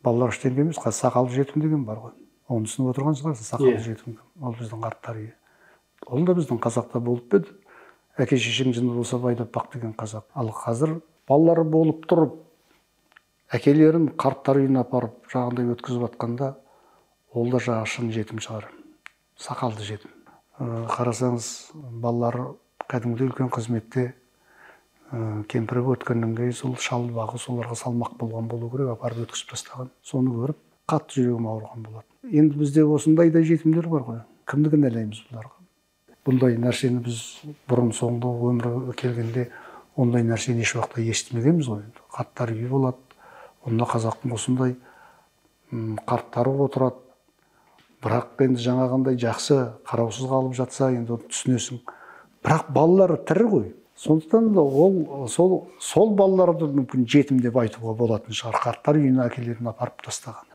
Балалар ештеңе емес, қазір сақалды жетім деген бар ғой. Оны түсініп отырған шығарсың, сақалды жетім. Ол біздің қарттар үйі. Ол да біздің қазақта болып па еді? Әке шешең жынды болса байлап бақ деген қазақ. Ал қазір балалары болып тұрып, әкелерін қарттар үйіне апарып жаңағындай өткізіп жатқанда, ол да жаңағы шын жетім шығар. Сақалды жетім. Қарасаңыз, балалары кәдімгідей үлкен қызметте, кемпірі өткеннен кейін сол шал бағы соларға салмақ болған болу керек, апарып өткізіп тастаған. Соны көріп қатты жүрегім ауырған болатын. Енді бізде осындай да жетімдер бар ғой. Кімді кінәлаймыз бұларға? Бұндай нәрсені біз бұрын соңды өмірге келгенде ондай нәрсені еш уақытта естімегенбіз ғой. Енді қарттар үйі болады, онда қазақтың осындай қарттары отырады. Бірақ енді жаңағындай жақсы қараусыз қалып жатса, енді оны түсінесің. Бірақ балалары тірі ғой. Сондықтан да ол сол балаларды мүмкін жетім деп айтуға болатын шығар. Қарттар үйіне әкелерін апарып тастаған.